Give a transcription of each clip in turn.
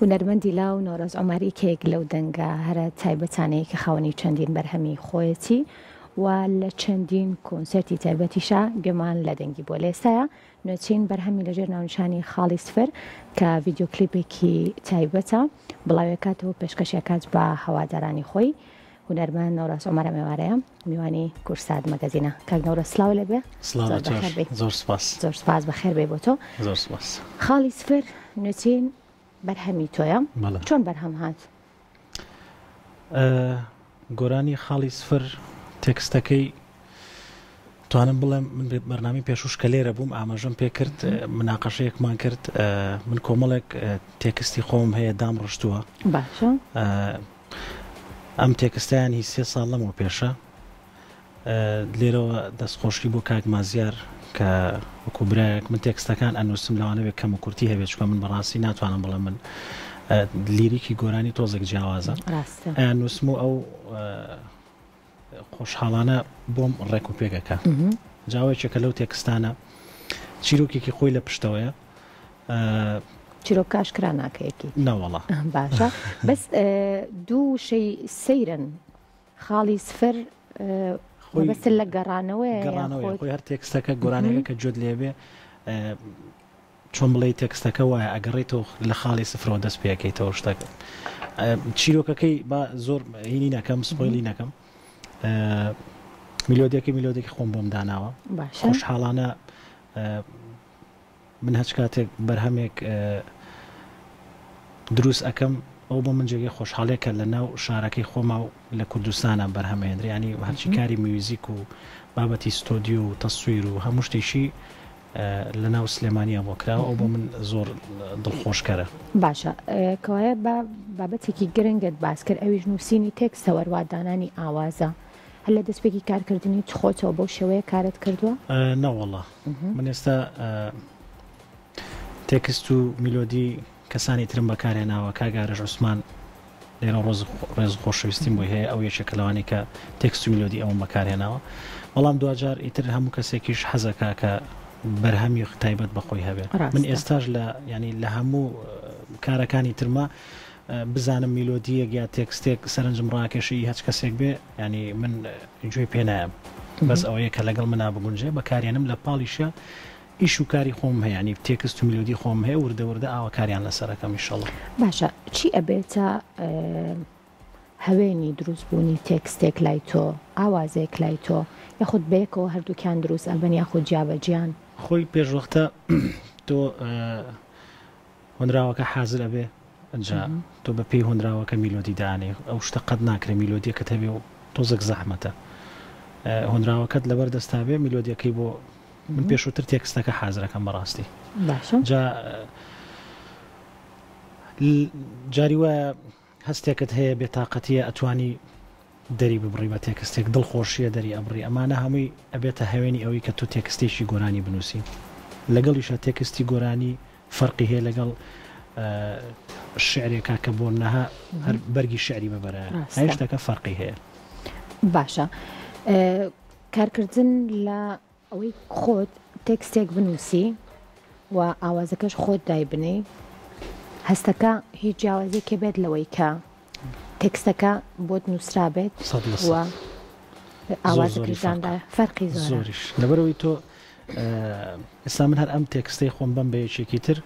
هونەرمەندی لاو نەورۆز عومەر یەکێک لەو دەنگە هەرە تایبەتانەیە کە خاوەنی چەندین بەرهەمی خۆیەتی و لە چەندین کۆنسێرتی تایبەتیشا گوێمان لە دەنگی بووە. لە ئێستایا نوێترین بەرهەمی لەژێر ناونیشانی خاڵی سفر کە ڤیدیۆ کلیپێکی تایبەتە بڵاویەکاتەوە پێشکەشیەکات بە هەوادارانی خۆی. هونەرمەند نەورەس عومەر ئەم ئێوارەیە میوانی کورسات مەگەزینە. کاک نەورەس سڵاو لێ بێ. سڵاو زۆر لە تۆش. بەخێر بێی. زۆر سپاس. زۆر سپاس بەخێر بێی بۆ تۆ. زۆر سپاس. خاڵی سفر نوێترین بەرهەمی تۆیە. بەڵێ. چۆن بەرهەم هات؟ گۆرانی خاڵی سفر تێکستەکەی توانم بڵێم من بەرنامەی پێشوش کە لێرە بووم ئاماژەم پێ کرد مناقەشەیەکمان کرد من کۆمەڵێک تێکستی خۆم هەیە دام ڕشتووە باشە ئەم تێکستیان هی سێ ساڵ لەمەوە پێشە لێرەوە دەستخۆشی بۆ کاک مازیار کە وەکو برایەک من تێکستەکان ئەنووسم لەوانەبێ کەم و کورتی هەبێت چونکە من بەڕاستی ناتوانم بڵێم من لیریکی گۆرانی تۆزێک جیاوازە ڕاستە ئەیاننووسم و ئەو خۆشحاڵانە بۆم ڕێک و پێکەکە جاوەیەکێکە لەو تێکستانە چیرۆکێکی خۆی لە پشتەوەیە چیرۆکە ئاشکرا ناکەیەکی نەوەڵا باشە بەس دوو شەی سەیرن خاڵی سفر مەبەستت لە گەڕانەوەیە یان گەڕانەوەیە خۆت؟ خۆی هەر تێکستەکە گۆرانیەکە کە گوێت لێ بێ چۆن بڵێی تێکستەکە وایە ئەگەڕێیتەوە لە خاڵی سفرەوە دەست پێ ئەکەیتەوە شتەکە چیرۆکەکەی با زۆر هینی نەکەم spoil ی نەکەم میلۆدیەکەی میلۆدێکی خۆم بۆم داناوە باشە خۆشحاڵانە من هەچ کاتێک بەرهەمێک دروست ئەکەم ئەوە بۆ من جێگەی خۆشحاڵیە کە لە ناو شارەکەی خۆما و لە کوردستانا بەرهەم ئەهێنرێ یانی هەرچی کاری میوزیک و بابەتی ستۆدیۆ و تەسویر و هەموو شتێکی لە ناو سلێمانیا بۆ کراوە ئەو بۆ من زۆر دڵخۆشکەرە. باشە کەوایە با بابەتێکی گرنگت باس کرد ئەویش نووسینی تێکستە وەروا دانانی ئاوازە هەر لە دەستپێکی کارکردنی خۆتەوە بەو شێوەیە کارت کردووە؟ نەوەڵا من ئێستا تێکست و میلۆدی کەسانی ترم بەکارهێناوە کاک ئارەش عوسمان لێرە ڕۆز ڕێز و خۆشەویستیم بۆی هەیە ئەو یەکێکە لەوانەی کە تێکست و میلۆدی ئەوم بەکارهێناوە بەڵام دواجار ئیتر هەموو کەسێکیش حەزەکا کە بەرهەمی تایبەت بەخۆی هەبێ من ڕاستە. ئێستاش لە یانی لە هەموو کارەکانی ترما بزانم میلۆدییەک یا تێکستێک سەرنجم ڕاکێشێ ئی هەچ کەسێک بێ یانی من گوێی پێ نایەم بەس ئەوەیە کە لەگەڵ منا بگونجێ بەکارێنم لە پاڵیشە ئیش و کاری خۆم هەیە یانی تێکست و میلۆدی خۆم هەیە وردە وردە ئاوا کاریان لەسەر ئەکەم ئیشەڵا. باشە چی ئەبێتە هەوێنی دروست بوونی تێکستێک لای تۆ ئاوازێک لای تۆ یاخود بەیەکەوە هەردووکیان دروست ئەبن یاخود جیابەجیان؟ خۆی پێشوەختە تۆ هۆنراوەکە حازر ئەبێ ئەنجا تۆ بە پێی هۆنراوەکە میلۆدی دانێ ئەو شتە قەت ناکرێ میلۆدیەکەت هەبێ و تۆزێک زەحمەتە هۆنراوەکەت لەبەر دەستا بێ میلۆدیەکەی بۆ من پێشووتر تێکستەکە حازرەکەم بەڕاستی باشە جا جاری وایە هەستێکت هەیە بێتاقەتیە ئەتوانی دەری ببڕی بە تێکستێک دڵ خۆشیە دەری ئەبڕی ئەمانە هەمووی ئەبێتە هەوێنی ئەوەی کە تۆ تێکستێکی گۆرانی بنوسی لەگەڵیشا تێکستی گۆرانی فەرقی هەیە لەگەڵ شعرێکا کە بۆ نەها هەر بەرگی شعری بەبەرایە ڕاستە. شتەکە فەرقی هەیە. باشە کارکردن لە ئەوەی خۆت تێکستێک بنووسی و ئاوازەکەش خۆت دایبنێی هەستەکە هیچ جیاوازیەکێ بێت لەوەی کە تێکستەکە بۆت نووسرابێت 100% و زۆر زۆری ئاوازەکەش فەرقە دانرا فەرقی زۆرە. زۆریش لەبەرئەوەی تۆ ئێستا من هەر ئەم تێکستەی خۆم بەم بە یەکێکی تر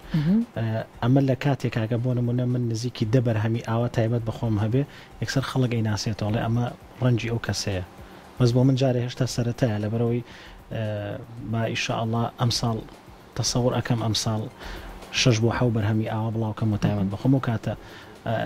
ئەمە لە کاتێکا کە بۆ نمونە من نزیکی دە بەرهەمی ئاوا تایبەت بە خۆم هەبێ یەکسەر خەڵک ئەیناسێتەوە ئەڵێ ئەمە ڕەنگی ئەو کەسەیە بەس بۆ من جارێ هێشتا سەرەتایە لەبەرئەوەی با ئیشاڵڵا ئەمساڵ تەسەور ئەکەم ئەمساڵ شەش بۆ حەو بەرهەمی ئاوا بڵاو کەمەوە تایبەت بە خۆم ئەو کاتە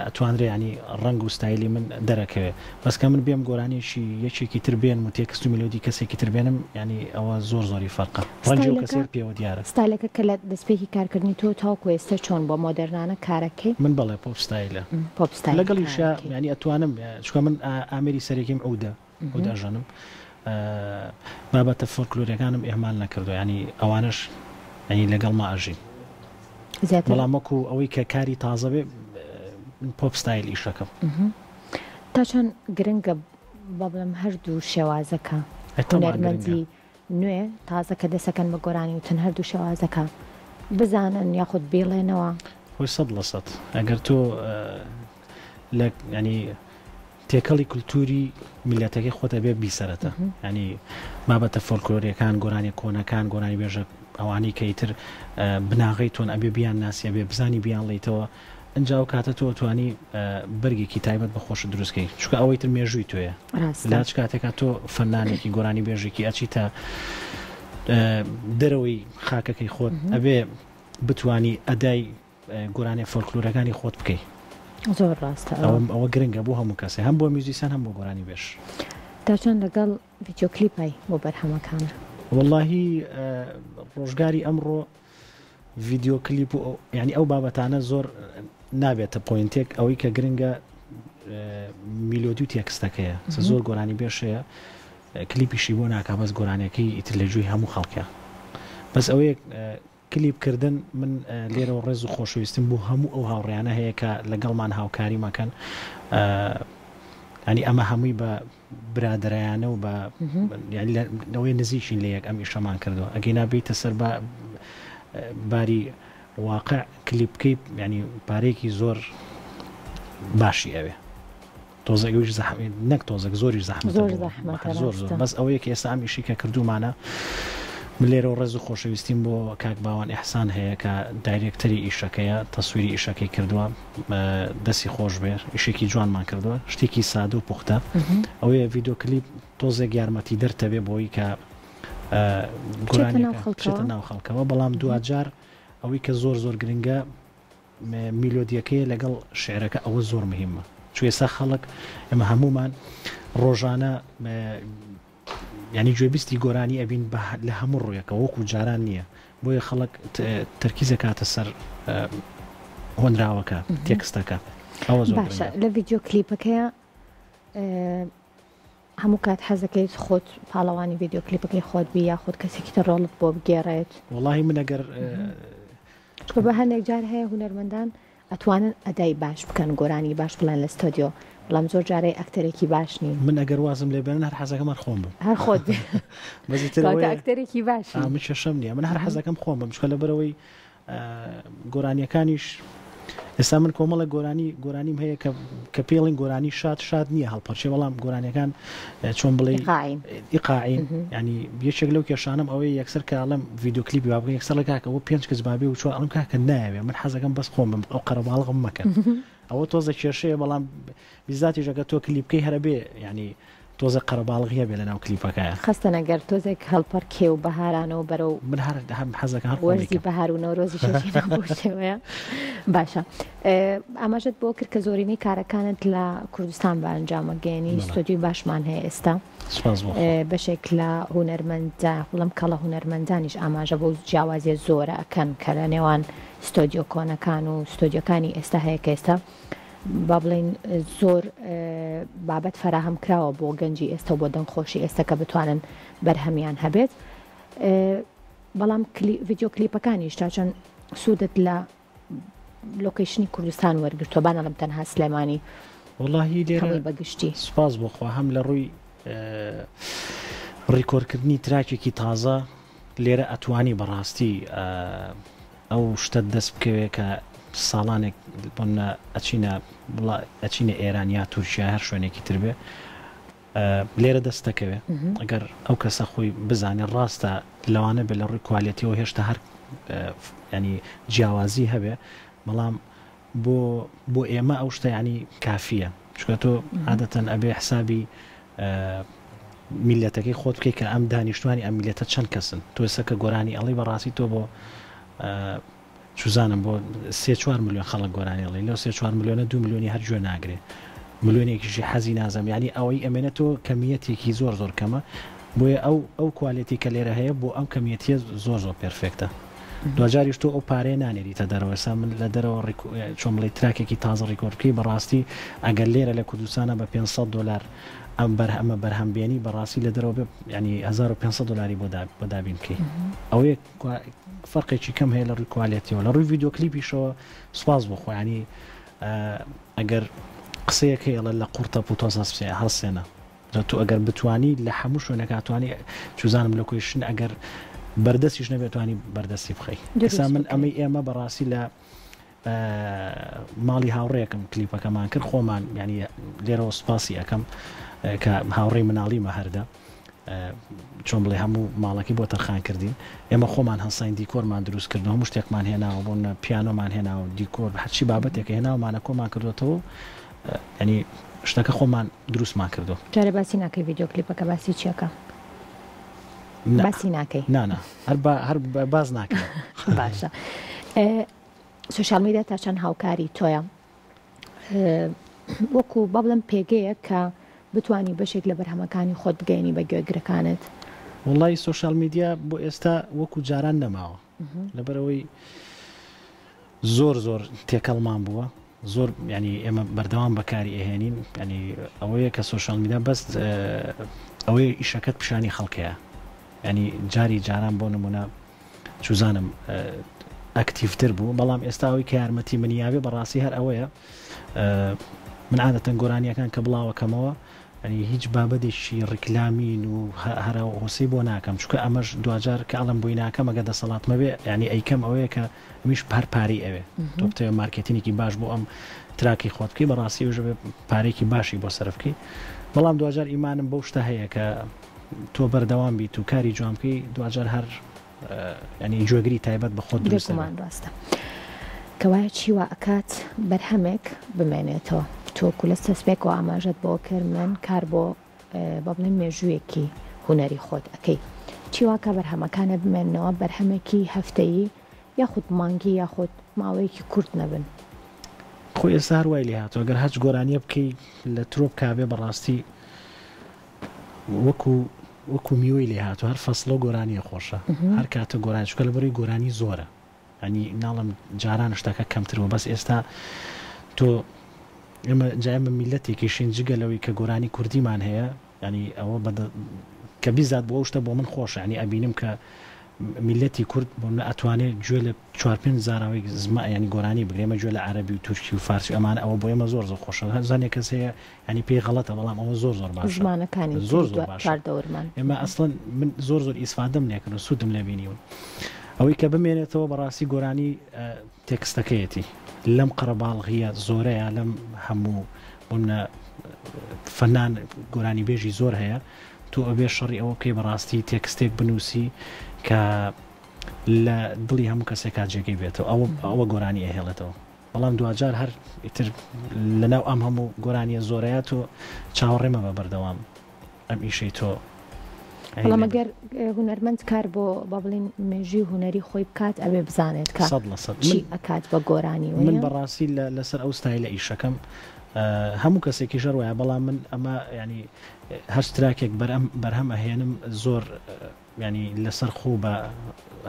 ئەتوانرێ یانی ڕەنگ و ستایلی من دەرەکەوێ بەس کە من بێم گۆرانیەکی یەکێکی تر بێنم و تێکست و میلۆدی کەسێکی تر بێنم یانی ئەوە زۆر زۆری فەرقە ڕەنگی ئەو ستایلەکە کەسەیە پێوە دیارە. ستایلەکە کە لە دەستپێکی کارکردنی تۆ تاوەکو ئێستا چۆن بووە مۆدێرنانە کارەکەی؟ من بەڵێ پۆپ ستایلە پۆپ ستایل لەگەڵیشا کارەکەی. یانی ئەتوانم چونکە من ئامێری سەرەکیم عودە عود ئەژەنم بابەتە فۆلکلۆریەکانم ئیهمال نەکردوە یانی ئەوانەش یانی لەگەڵما ئەژین زیاتر بەڵام وەکو ئەوەی کە کاری تازە بێ من پۆپ ستایل ئیشەکەم. تا چەند گرنگە با بڵێم هەردوو شێوازەکە ئەی تەبعەن گرنگە. هونەرمەندی نوێ تازە کە دەسەکەن بە گۆرانی وتن هەردوو شێوازەکە بزانن یاخود بیڵێنەوە؟ خۆی 100% ئەگەر تۆ لە ینی تێکەڵی کولتوری میللەتەکەی خۆت ئەبێ بیسەرەتە یانی بابەتە فۆلکلۆریەکان گۆرانیە کۆنەکان گۆرانی بێژە ئەوانەی کە ئیتر بناغەی تۆن ئەبێ بیان ناسی ئەبێ بزانی بیان ڵیتەوە ئەجا ئەو کاتە تۆ توانی بەرگێکی تایبەت بە خۆشت دروستکەی چونکە ئەوەی تر مێژووی تۆیە لە هەچ کاتێکا تۆ فەنانێکی گۆرانی بێژێکی ئەچیتە دەرەوەی خاکەکەی خۆت ئەبێ بتانی ئەدای گۆرانیە فۆلکلۆرەکانی خۆت بکەی. زۆر ڕاستە ئەوە. ئەوە گرنگە بۆ هەموو کەسێ هەم بۆ میوزیسیان هەم بۆ گۆرانی بێژ. تا چەند لەگەڵ ڤیدیۆ کلیپای بۆ بەرهەمەکانە؟ وەڵاهی ڕۆژگاری ئەمڕۆ ڤیدیۆ کلیپ و یانی ئەو بابەتانە زۆر نابێتە point ێک ئەوەی کە گرنگە میلۆدی و تێکستەکەیە زۆر گۆرانی بێژ هەیە کلیپیشی بۆ ناکا بەس گۆرانیەکەی ئیتر لە گوێی هەموو خەڵکە بەس ئەوەیە کلیپ کردن من لێرەوە ڕێز و خۆشەویستیم بۆ هەموو ئەو هاوڕێیانە هەیە کە لەگەڵمان هاوکاریم ئەکەن ینی ئەمە هەمووی بە برادەرایانە و بە لەوەی نزیکین لە یەک ئەم ئیشەمان کردووە ئەگەینا بیتە سەر بە باری واقع کلیپ بکەیت ینی پارەیەکی زۆر باشی ئەوێ تۆزێک ئەویش زەحمەت نەک تۆزێک زۆریش زەحمەتە زۆر بۆ زەحمەتە زۆر زۆر ڕاستە. بەس ئەوەیە کە ئێستا ئەم ئیشی کە کردوومانە من لێرەوە ڕێز و خۆشەویستیم بۆ کاک باوان ئیحسان هەیە کە دایرێکتەری ئیشەکەیە تەسویری ئیشەکەی کردووە دەستی خۆش بێ ئیشێکی جوانمان کردووە شتێکی سادە و پوختە ئەوەیە ڤیدۆ کلیپ تۆزێک یارمەتی دەرتەبێ بۆی کە بچێتە ناو گۆرانیەکە خەڵکەوە بچێتە ناو خەڵکەوە بەڵام دواجار ئەوەی کە زۆر زۆر گرنگە میلۆدیەکەیە لەگەڵ شعرەکە ئەوە زۆر مهمە چو ئێستا خەڵک ئێمە هەموومان ڕۆژانە ینی گوێبیستی گۆرانی ئەبین لە هەموو ڕوویەکە وەکو جاران نییە بۆیە خەڵک تەرکیزە کاتە سەر هۆنراوەکە تێکستەکە ئەوە زۆر باشە لە ڤیددیو کلیپەکەیە هەموو کات حەزەکەیت خۆت پاڵەوانی ڤیدیۆ کلیپەکەی خۆت بی یاخود کەسێکی تر ڕۆڵت بۆ بگێڕێت؟ وەڵاهی من ئەگەر. چونکە بە هەندێک جار هەیە هونەرمەندان ئەتوانن ئەدای باش بکەن گۆرانی باش بڵێن لە ستۆدیۆ بەڵام زۆر جارەی ئەکتەرێکی باش نین. من ئەگەر وازم لێ بێنن هەر حەزەکەم هەر خۆم بم. هەر خۆت بی. بەس ئیتر کەواتە ئەوەیە ئەکتەرێکی باشی. ئا من کێشەم نییە من هەر حەزەکەم خۆم بم چونکە لەبەرئەوەی گۆرانیەکانیش ئێستا من کۆمەڵە گۆرانی گۆرانیم هەیە کە کە پێڵین گۆرانی شاد شاد نییە هەڵپەرچێ بەڵام گۆرانیەکان چۆن بڵێ ئیقاعین ینی یەکێک لەو کێشانم ئەوەی یەکسەر کاڵم ڤیددیو کلیپی با بکەن یەکسەر لە کاکە بۆ پێنج کەس بابێ و چوار ئەڵم کاکە نایەوێ من حەزەکەم بەس خۆم بم ئەو قەرەباڵغم مەکەن ئەوە تۆزە کێشەیە بەڵام بیزاتیش ئەگەر تۆ کلیپ بکەی هەر ئەبێ یانی تۆزێک قەرەباڵغی هەبێ لەناو کلیپەکەیا. خەستەن ئەگەر تۆزێک هەڵپەڕکێ و بەهارانەوە بەرەو من هەر هەم حەزەکەم هەر خۆم وەرزی بیکەم. بەهار و نەورۆزیش ئەچینەوە بەو شێوەیە باشە ئاماژەت بۆ کرد کە زۆرینەی کارەکانت لە کوردستان بە ئەنجام ئەگەیەنی بەڵێ. ستۆدیۆی باشمان هەیە ئێستا سوپاس بۆ خوا. بەشێک لە هونەرمەندە بڵێم کەڵە هونەرمەندانیش ئاماژە بەو جیاوازیە زۆرە ئەکەن کە لە نێوان ستۆدیۆ کۆنەکان و ستۆدیۆکانی ئێستا هەیە کە ئێستا با بڵێین زۆر بابەت فەراهەم کراوە بۆ گەنجی ئێستا و بۆ دەنگخۆشی ئێستا کە بتوانن بەرهەمیان هەبێت بەڵام ڤیدیۆ کلیپەکانیش تا چەند سوودت لە لۆکەیشنی کوردستان وەرگرتووە با نەڵێم تەنها سلێمانی وەڵاهی لێرە هەمووی بەگشتی سوپاس بۆ خوا هەم لە ڕووی ڕیکۆردکردنی تراکێکی تازە لێرە ئەتوانی بەڕاستی ئەو شتەت دەست بکەوێ کە ساڵانێک بۆنە ئەچینە وڵا ئەچینە ئێران یا تورکیا هەر شوێنێکی تر بێ لێرە دەست دەکەوێ ئەگەر ئەو کەسە خۆی بزانێ ڕاستە لەوانە بێ لە ڕووی کوالێتیەوە هێشتا هەر ینی جیاوازی هەبێ بەڵام بۆ بۆ ئێمە ئەو شتە یانی کافیە چونکە تۆ عادەتەن ئەبێ حسابی میلەتەکەی خۆت بکەیت کە ئەم دانیشتوانی ئەم میلەتە چەند کەسن تۆ ئێستا کە گۆرانی ئەڵی بەڕاستی تۆ بۆ چوزانم بۆ سێ چوار ملیۆن خەڵک گۆرانی ئەڵی لەو سێ چوار ملیۆنە دو ملیۆنی هەر گوێ ناگرێ ملیۆنێکیشی حەزی نازم یعنی ئەوەی ئەمێنێتەوە کەمیەتێکی زۆر زۆر کەمە بۆیە ئەو ئەو quality کە لێرە هەیە بۆ ئەم کەمیەتیە زۆر زۆر perfect ە دواجاریش تۆ ئەو پارەیە نانێریتە دەرەوە ئێستا من لە دەرەوە چۆن بڵێی تراکێکی تازە record بکەی بەڕاستی ئەگەر لێرە لە کوردستانە بە 500 دۆلار ئەم بەرهەمە بەرهەم بێنی بەڕاستی لە دەرەوە بێ ینی 1500 دۆلاری بۆ بۆ دابین بکەی ئەوەیە فەرقێکی کەم هەیە لە ڕووی کوالێتیەوە لە ڕووی ڤیدیۆ کلیپیشەوە سوپاس بۆ خوا ینی ئەگەر قسەیەک هەیە لە قوڕتە پوتۆز هەڵسێنە جا تۆ ئەگەر بتوانی لە هەموو شوێنەکا توانی چوزانم لۆکەیشن ئەگەر بەردەستیش نەبێت توانی بەردەستی بخەی دروست ئێستا من بکەی. ئەمەی ئێمە بەڕاستی لە ماڵی هاوڕێکم کلیپەکەمان کرد خۆمان ینی لێرەوە سوپاسی ئەەکەم کە هاوڕێی مناڵیمە هەردە چۆن بڵێ هەموو ماڵەکەی بۆ تەرخان کردین ئێمە خۆمان هەڵساین دیکۆرمان دروست کرد هەموو شتێکمان هێناوە بۆ پیانۆمان هێناوە دیکۆر هەرچی بابەتێکە هێناومانە کۆمان کردوێتەوە ینی شتەکە خۆمان دروستمان کردو جارێ باسی ناکەی ڤیدیۆ کلیپەکە باسی چیەکە باسی ناکەی نانا هەر هەر باز ناکەم باشە سۆشیال میدیا تا چەند هاوکاری تۆیە وەکو با بڵێم پێگەیەک کە بتانی بەشێک لە بەرهەمەکانی خۆت بگەێنی بە گوێگرەکانت؟ وڵی سۆشیال میدیا بۆ ئێستا وەکو جاران نەماوە لەبەرەوەی زۆر زۆر تێکەڵمان بووە زۆر ینی ئێمە بەردەوام بەکاری ئەهێنین ینی ئەوەیە کە سۆشیال میدیا بەس ئەوەیە ئیشەکەت پیشانی خەڵکەیە ینی جاری جاران بۆ نمونە چوزانم ئەکتیڤتر بوو بەڵام ئێستا ئەوەی کە یارمەتی منی یاوێ بەڕاستی هەر ئەوەیە من عادەتەن گۆرانیەکان کە بڵاوەکەمەوە ئەنی هیچ بابەتێکی ڕیکلامین و هەرا و هۆسەی بۆ ناکەم چونکە ئەمەش دواجار کە ئەڵم بۆی ناکەم ئەگەر دەسەڵاتمە بێ یعنی ئەیکەم ئەوەیە کە ئەمیش هەر پارەی ئەوێ تۆ بتەوێ مارکێتینێکی باش بۆ ئەم تراکی خۆت بکەی بەڕاستی ئەوش بێ پارێکی باشی بۆ سەرف بکەی بەڵام دواجار ئیمانم بەو شتە هەیە کە تۆ بەردەوام بیت و کاری جوان بکەی دواجار هەر یانی گوێگری تایبەت بە خۆت دروست بێگومان ڕاستە کەوایە چی وا ئەکات بەرهەمێک بمێنێتەوە تۆ کو لە سەسپێکەوە ئاماژەت بۆ کرد من کار بۆ با بڵێم مێژوویەکی هونەری خۆت ئەکەی چی واکە بەرهەمەکانە بمێنەوە بەرهەمێکی هەفتەیی یاخود مانگی یاخود ماوەیەکی کورت نەبن. خۆ ئێستا هەر وای لێهاتوە گەر هەچ گۆرانیە بکەی لە ترۆپکا بێ بەڕاستی وەکو وەکو میوەی لێ هاتوە هەر فەسڵە و گۆرانیە خۆشە هەر کاتە گۆرانی چونکە لەبەرەوەی گۆرانی زۆرە ینی ناڵم جاران شتەکە کەمتر بوو بەس ئێستا تۆ ئێمە جا ئێمە میلەتێکیشین جگە لەوەی کە گۆرانی کوردیمان هەیە ینی ئەوە بە کە بیزات بۆ ئەو شتە بۆ من خۆشە ینی ئەبینم کە میلەتی کورد بۆ منە ئەتوانێت گوێ لە چوار پێنج زاراوەی زما ینی گۆرانی بگرێ ئێمە گوێ لە عەرەبی و تورکی و فارسی و ئەمانە ئەوە بۆ ئێمە زۆر زۆر خۆشە هەزانێک کەس هەیە یانی پێی غەڵەتە بەڵام ئەوە زۆر زۆر باشە زمانەکانی زۆر زۆر باشە چواردەورمان ئێمە ئەسڵەن من زۆر زۆر ئیسفادەم لێکرد و سوودم لێ بینیون ئەوەی کە بمێنێتەوە بەڕاستی گۆرانی تێکستەکەیەتی لەم قەرەباڵغیە زۆرەیە لەم هەموو بۆمنە فەنان گۆرانی بێژی زۆر هەیە تۆ ئەبێ شەڕی ئەوە بکەی بەڕاستی تێکستێک بنووسی کە لە دڵی هەموو کەسێکا جێگەی بێتەوە ئەوە ئەوە گۆرانی ئەهێڵێتەوە بەڵام دواجار هەر ئیتر لەناو ئەم هەموو گۆرانیە زۆرەیا تۆ چاوەڕێ مەبە بەردەوام ئەم ئیشەی تۆ بەڵام ئەگەر هونەرمەند کار بۆ با بڵین مێژوی هونەری خۆی بکات ئەبێ بزانێت کە 100% چی ئەکات بە گۆرانی من بەڕاستی لەسەر ئەو ستایلە ئیشەکەم هەموو کەسێکی ژەر وایە بەڵام من ئەمە ینی هەر تراکێک بەرئەم بەرهەم ئەهێنم زۆر یانی لەسەر خۆ بە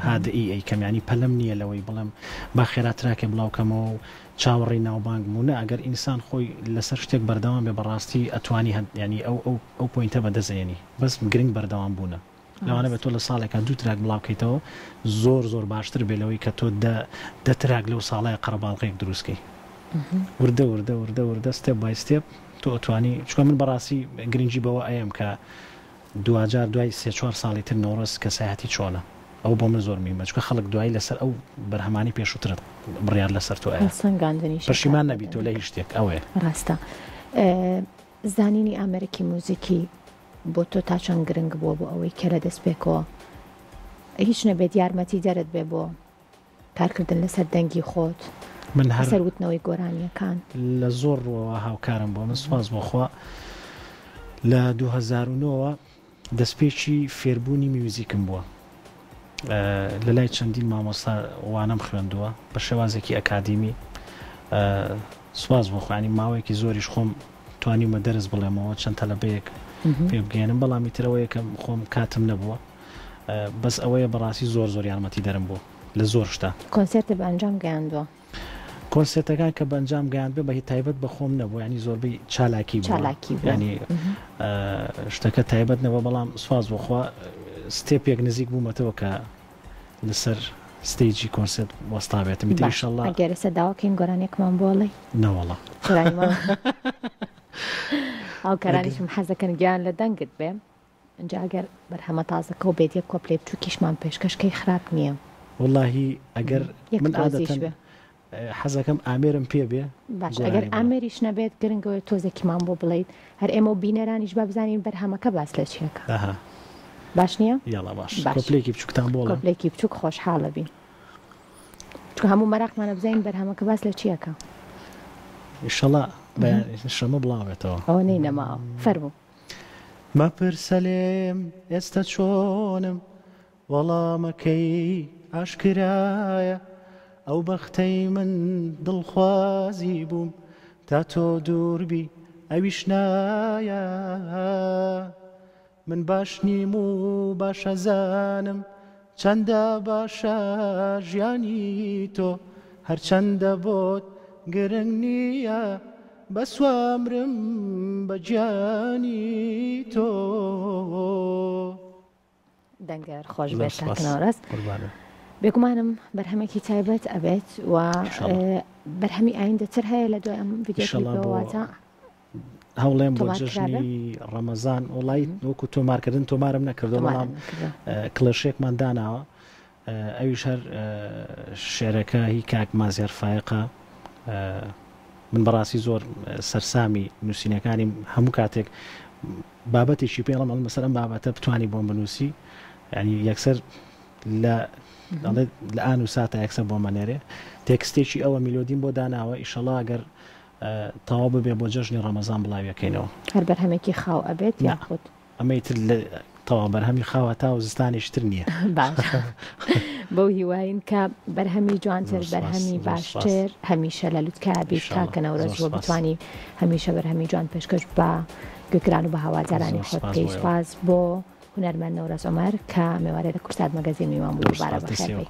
هادئی ئەیکەم یانی پەلەم نییە لەوەی بڵێم با خێرا تراکێ بڵاو کەمەوە و چاوەڕێی ناوبانگم و نا ئەگەر ئینسان خۆی لەسەر شتێک بەردەوام بێ بەڕاستی ئەتوانی هەد یانی ئەو ئەو ئەو point ە بەدەست ئەیەنی بەس گرنگ بەردەوام بوونە لەوانە بێ تۆ لە ساڵێکا دوو track بڵاو کەیتەوە زۆر زۆر باشتر بێ لەوەی کە تۆ دە دە track لەو ساڵەیا قەرەباڵغێک دروست کەی وردە وردە وردە وردە step by step تۆ ئەتوانی چونکە من بەڕاستی گرنگی بەوە ئەیەم کە دواجار دوای سێ چوار ساڵی تر نەورۆز کەسایەتی چۆنە؟ ئەوە بۆ من زۆر مهمە چونکە خەڵک دوایی لەسەر ئەو بەرهەمانەی پێشووترت بڕیار لەسەر تۆ ئەیات. هەڵسەنگاندنیش ئەکات پەشیمان نەبی تۆ لە هیچ شتێک ئەوەیە. ڕاستە. زانینی ئامێرێکی موزیکی بۆ تۆ تا چەند گرنگ بووە بۆ ئەوەی کە لە دەستپێکەوە هیچ نەبێت یارمەتیدەرت بێ بۆ کارکردن لەسەر دەنگی خۆت، من هەر لەسەر وتنەوەی گۆرانییەکان. لە زۆر ڕووەوە هاوکارم بووە، من سوپاس بۆ خوا لە 2009 وە دەستپێکی فێربوونی میوزیکم بووە، لە لای چەندین مامۆستا وانەم خوێندووە بە شێوازێکی ئەکادیمی، سوپاس بۆ خوا یانی ماوەیەکی زۆریش خۆم توانیومە دەرس بڵێمەوە چەند تەلەبەیەک پێ بگەیەنم، بەڵام ئیتر ئەوەیە کە خۆم کاتم نەبووە. بەس ئەوەیە بەڕاستی زۆر زۆر یارمەتی دەرم بوو لە زۆر شتا. کۆنسێرتت بە ئەنجام گەیاندووە؟ کۆنسێرتەکان کە بە ئەنجام گەیاندبێ بە هی تایبەت بە خۆم نەبوو یانی زۆربەی چالاکی بووە چالاکی بووە. یانی شتەکە تایبەت نەبووە بەڵام سوپاس بۆ خوا step ێک نزیک بوومەتەوە کە لەسەر stage ی کۆنسێرت وەستابێتم ئیتر باش ئیشەڵا. ئەگەر ئێستا داوا کەین گۆرانیەکمان بۆ ئەڵێی؟ نەوەڵا. گۆرانیمان هاوکارانیشم حەزەکەن گوێیان لە دەنگت بێ. ئینجا ئەگەر بەرهەمە تازەکەو بێت یەک کۆپلەی بچوکیشمان پێشکەش کەی خراپ نیە. وەڵاهی ئەگەر یەک من تۆزیش عادەتەن بێ. حەزەکەم ئامێرم پێ بێ. باشە ئەگەر ئامێریش نەبێت گرنگەوەی تۆزێکیمان بۆ بڵێیت هەر ئێمە و بینەرانیش با بزانین بەرهەمەکە باس لە چیەکە باش نییە؟ یاڵا باش کۆپلێکی بچووکتان بۆ بڵێم. کۆپلێکی بچووک خۆشحاڵ ئەبین چونکە هەموو مەراقمانە بزانین بەرهەمەکە باس لە چیەکە. ئیشەڵا بەیانی شەمە بڵاوێتەوە. ئەوە نەی نەماوە فەرموو. مەپرسە لێم ئێستە چۆنم وەڵامەکەی ئاشکرایە ئەو بەختەی من دڵخوازی بووم تا تۆ دووربی ئەویش نایە من باش نیم و باش ئەزانم چەندە باشە ژیانی تۆ هەرچەندە بۆت گرنگ نییە بەس وامرم بە گیانی تۆ. دەنگەر خۆش بێت کاک نەورەس بێگومانم بەرهەمێکی تایبەت ئەبێت و بەرهەمی ئایندەتر هەیە لە دوای ئەم ڤیدیۆ کلیپەوە هەوڵێم بۆ جەژنی ڕەمەزان وڵی وەکو تۆمارکردن تۆمارم نەکردو بەڵام کڵێشێکمان داناوە ئەویش هەر شعرەکە هی کاک مازیار فایقە من بەڕاستی زۆر سەرسامی نووسینەکانی هەموو کاتێک بابەتێکی پێ ئەڵێم ئەڵێم لەسەر ئەم بابەتە بتوانی بۆم بنووسی یعنی یەکسەر لە ئەڵێ لە ئان و ساتە یەکسەر بۆم ئەنێرێ تێکستێکی ئەوە میلۆدیم بۆ داناوە ئیشەڵا گەر تەواو ببێ بۆ جەژنی ڕەمەزان بڵاویەکەینەوە. هەر بەرهەمێکی خاو ئەبێت یاخود؟ ئەمەی تر لە تەواو بەرهەمی خاوە تاو زستانیش تر نییە. باشە بەو هیواین کە بەرهەمی جوانتر بەرهەمی باشتر هەمیشە لە لوتکە بیت کاکە نەورۆز بۆ بتانی هەمیشە بەرهەمی جوان پێشکەش بە گوێگران و بە هەوادارانی خۆت بکەی سوپاس بۆ هونەرمەند نەورەز عومەر کە مێوارێ لە کورسات مەگەزین میوان بوو دووبارە بەخێر بێی.